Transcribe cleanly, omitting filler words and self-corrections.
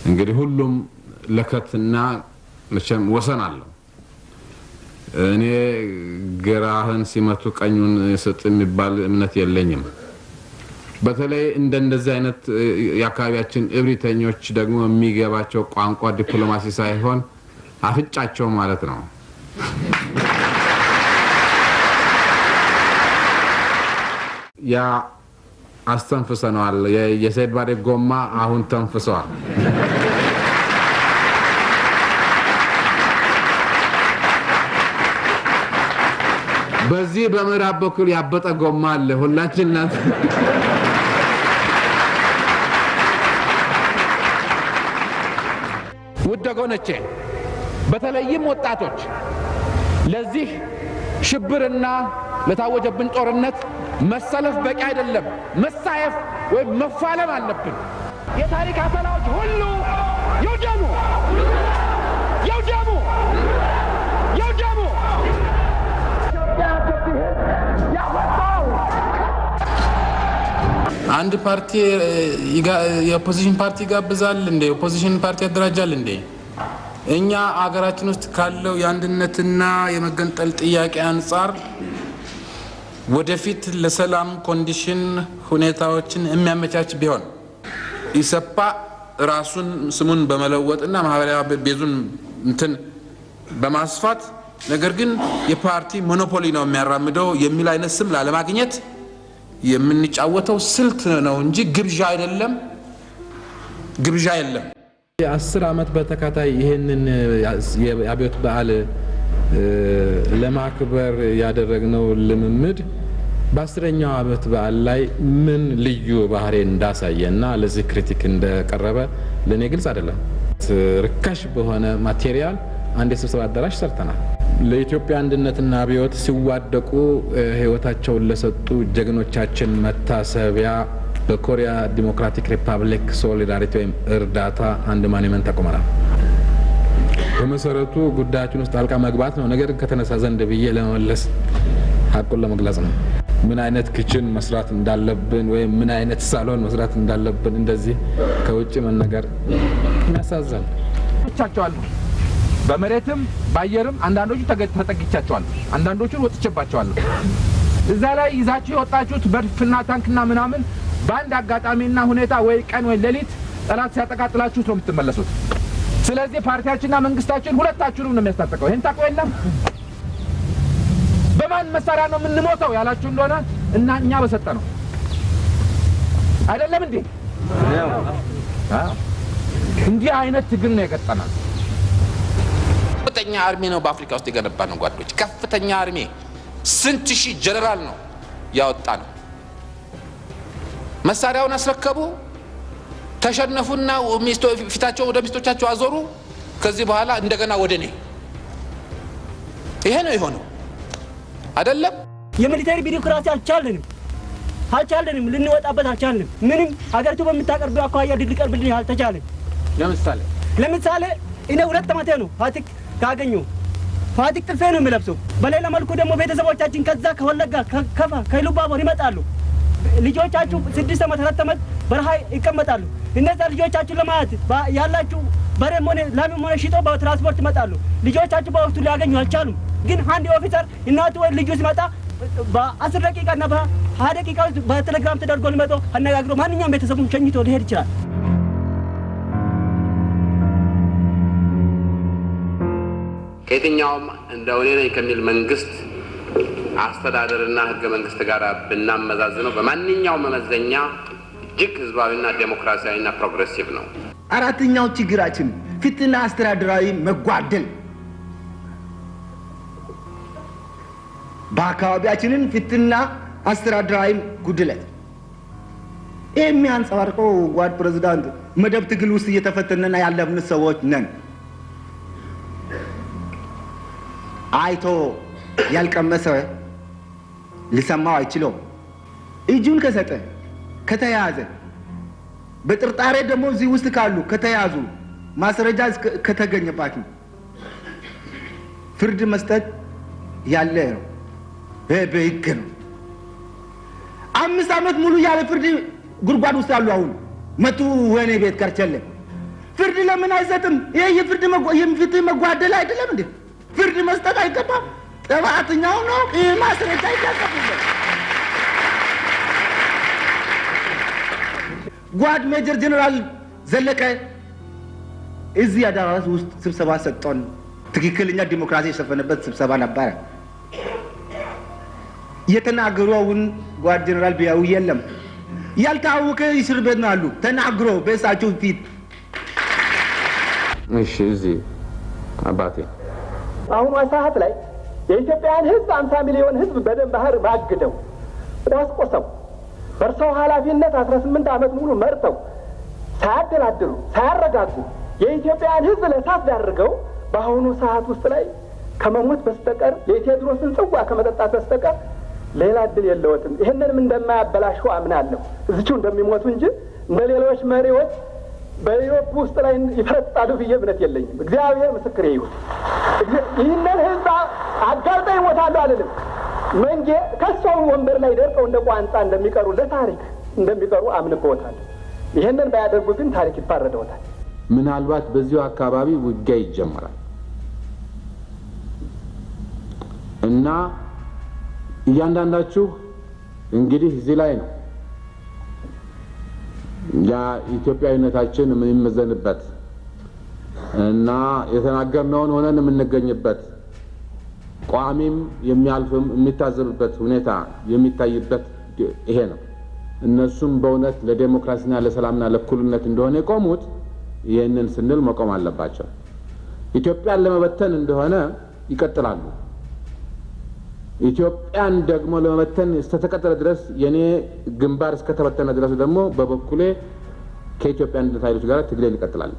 እንግዲህ ሁሉም ለከትና መቼም ወሰን አለው። እኔ ግራህን ሲመቱ ቀኙን ስጥ የሚባል እምነት የለኝም። በተለይ እንደዚህ አይነት የአካባቢያችን እብሪተኞች ደግሞ የሚገባቸው ቋንቋ ዲፕሎማሲ ሳይሆን አፍጫቸው ማለት ነው። ያ አስተንፍሰነዋል። የሰይድ ባሬ ጎማ አሁን ተንፍሰዋል። በዚህ በምዕራብ በኩል ያበጠ ጎማ አለ። ሁላችን ናት። ውድ ወገኖቼ፣ በተለይም ወጣቶች ለዚህ ሽብርና ለታወጀብን ጦርነት መሰለፍ በቂ አይደለም። መሳየፍ ወይም መፋለም አለብን። የታሪክ አተላዎች ሁሉ ይውደሙ፣ ይውደሙ፣ ይውደሙ። አንድ ፓርቲ የ opposition ፓርቲ ይጋብዛል እንዴ? Opposition ፓርቲ ያደራጃል እንዴ? እኛ አገራችን ውስጥ ካለው የአንድነትና የመገንጠል ጥያቄ አንጻር ወደፊት ለሰላም condition ሁኔታዎችን የሚያመቻች ቢሆን ኢሰፓ ራሱን ስሙን በመለወጥና ማህበራዊ base ኡን እንትን በማስፋት ነገር ግን የፓርቲ monopoly ነው የሚያራምደው የሚል አይነት ስም ላለማግኘት የምንጫወተው ስልት ነው እንጂ ግብዣ አይደለም። ግብዣ የለም። 10 ዓመት በተከታታይ ይህንን የአብዮት በዓል ለማክበር ያደረግነው ልምምድ በ10ኛው ዓመት በዓል ላይ ምን ልዩ ባህሪ እንዳሳየና ለዚህ critique እንደቀረበ ለእኔ ግልጽ አይደለም። ርካሽ በሆነ material አንድ የስብሰባ አዳራሽ ሰርተናል። ለኢትዮጵያ አንድነትና አብዮት ሲዋደቁ ህይወታቸውን ለሰጡ ጀግኖቻችን መታሰቢያ በኮሪያ ዲሞክራቲክ ሪፐብሊክ solidarity ወይም እርዳታ አንድ monument አቁመናል። በመሰረቱ ጉዳያችን ውስጥ ጣልቃ መግባት ነው። ነገር ግን ከተነሳ ዘንድ ብዬ ለመመለስ ሀቁን ለመግለጽ ነው። ምን አይነት kitchen መስራት እንዳለብን ወይም ምን አይነት ሳሎን መስራት እንዳለብን እንደዚህ ከውጭ መነገር የሚያሳዝን ቻቸዋለሁ። በመሬትም በአየርም አንዳንዶቹ ተጠግቻቸዋለሁ፣ አንዳንዶቹን ወጥቼባቸዋለሁ። እዛ ላይ ይዛችሁ የወጣችሁት መድፍና ታንክና ምናምን በአንድ አጋጣሚና ሁኔታ ወይ ቀን ወይ ሌሊት ጠላት ሲያጠቃጥላችሁት ነው የምትመለሱት። ስለዚህ ፓርቲያችንና መንግስታችን ሁለታችሁንም ነው የሚያስታጥቀው። ይሄን ታውቀው የለም። በማን መሳሪያ ነው የምንሞተው ያላችሁ እንደሆነ እና እኛ በሰጠ ነው አይደለም እንዴ? እንዲህ አይነት ትግል ነው የገጠመን። ከፍተኛ army ነው በአፍሪካ ውስጥ የገነባ ነው ጓዶች። ከፍተኛ army ስንት ሺህ ጀነራል ነው ያወጣ ነው። መሳሪያውን አስረከቡ፣ ተሸነፉና ፊታቸው ወደ ሚስቶቻቸው አዞሩ። ከዚህ በኋላ እንደገና ወደ እኔ። ይሄ ነው የሆነው አይደለም። የ military ቢሮክራሲ አልቻለንም፣ አልቻለንም፣ ልንወጣበት አልቻለንም። ምንም ሀገሪቱ በምታቀርበው አኳያ ሊቀርብልን አልተቻለም። ለምሳሌ እኔ 2 ዓመቴ ነው ፋቲክ ካገኘሁ ፋቲክ ጥልፌ ነው የሚለብሰው። በሌላ መልኩ ደግሞ ቤተሰቦቻችን ከዛ ከወለጋ ከከፋ ከኢሉባቦር ይመጣሉ። ልጆቻችሁ 6 ዓመት 4 ዓመት በረሃ ይቀመጣሉ። እነዛ ልጆቻችሁ ለማየት ያላችሁ በሬም ሆነ ላምም ሆነ ሽጦ በትራንስፖርት ይመጣሉ። ልጆቻችሁ በወቅቱ ሊያገኙ አልቻሉም። ግን አንድ officer እናቱ ወይ ልጁ ሲመጣ በ10 ደቂቃ እና በ20 ደቂቃ ውስጥ በቴሌግራም ተደርጎ ሊመጣ አነጋግሮ ማንኛውም ቤተሰቡን ሸኝቶ ሊሄድ ይችላል። ከየትኛውም እንደው እኔ ነኝ ከሚል መንግስት አስተዳደርና ህገ መንግስት ጋር ብናመዛዝነው በማንኛውም መመዘኛ እጅግ ህዝባዊና ዴሞክራሲያዊና progressive ነው። አራተኛው ችግራችን ፍትህና አስተዳደራዊ መጓደል። በአካባቢያችንን ፍትህና አስተዳደራዊ ጉድለት ይሄ የሚያንጸባርቀው ጓድ ፕሬዝዳንት መደብ ትግል ውስጥ እየተፈተነና ያለብን ሰዎች ነን። አይቶ ያልቀመሰ ሊሰማው አይችልም። እጁን ከሰጠ ከተያዘ በጥርጣሬ ደግሞ እዚህ ውስጥ ካሉ ከተያዙ ማስረጃ ከተገኘባቸው ፍርድ መስጠት ያለ ነው። በህግ ነው። 5 ዓመት ሙሉ ያለ ፍርድ ጉድጓድ ውስጥ አሉ። አሁን መቱ ወህኒ ቤት ከርቸለ ፍርድ ለምን አይሰጥም? ይሄ የፍርድ የፍትህ መጓደል አይደለም እንዴ? ፍርድ መስጠት አይገባም? ጥፋተኛው ነው። ይህ ማስረጃ ይታቀፍበት። ጓድ ሜጀር ጀነራል ዘለቀ እዚህ አዳራሽ ውስጥ ስብሰባ ሰጥቶን ትክክለኛ ዲሞክራሲ የሰፈነበት ስብሰባ ነበረ። የተናገረውን ጓድ ጀነራል ቢያዩ የለም፣ ያልታወቀ እስር ቤት ነው አሉ ተናግሮ በእሳቸው ፊት። እሺ፣ እዚህ አባቴ በአሁኗ ሰዓት ላይ የኢትዮጵያን ሕዝብ 50 ሚሊዮን ሕዝብ በደም ባህር ማግደው ቆስቁሰው በእርሰው ኃላፊነት 18 ዓመት ሙሉ መርተው ሳያደላድሉ ሳያረጋጉ የኢትዮጵያን ሕዝብ ለእሳት ዳርገው በአሁኑ ሰዓት ውስጥ ላይ ከመሞት በስተቀር፣ የቴዎድሮስን ጽዋ ከመጠጣት በስተቀር ሌላ እድል የለዎትም። ይህንንም እንደማያበላሹ አምናለሁ። እዚችው እንደሚሞቱ እንጂ እንደ ሌሎች መሪዎች በ Europe ውስጥ ላይ ይፈረጥጣሉ ብዬ እምነት የለኝም። እግዚአብሔር ምስክሬ ይሁን። ይህንን ህዝብ አጋልጠው ይሞታሉ አልልም። መንጌ ከሰው ወንበር ላይ ደርቀው እንደ ቋንጣ እንደሚቀሩ፣ ለታሪክ እንደሚቀሩ አምንበዎታል። ይህንን ባያደርጉ ግን ታሪክ ይፋረደዎታል። ምናልባት በዚሁ አካባቢ ውጊያ ይጀመራል እና እያንዳንዳችሁ እንግዲህ እዚህ ላይ ነው ያ ኢትዮጵያዊነታችን የሚመዘንበት እና የተናገርነውን ሆነን የምንገኝበት፣ ቋሚም የሚያልፍም የሚታዘብበት ሁኔታ የሚታይበት ይሄ ነው። እነሱም በእውነት ለዴሞክራሲና ለሰላምና ለእኩልነት እንደሆነ የቆሙት ይህንን ስንል መቆም አለባቸው። ኢትዮጵያን ለመበተን እንደሆነ ይቀጥላሉ። ኢትዮጵያን ደግሞ ለመበተን እስከተቀጠለ ድረስ፣ የኔ ግንባር እስከተበተነ ድረስ ደግሞ በበኩሌ ከኢትዮጵያ አንድነት ኃይሎች ጋር ትግሌን እቀጥላለሁ።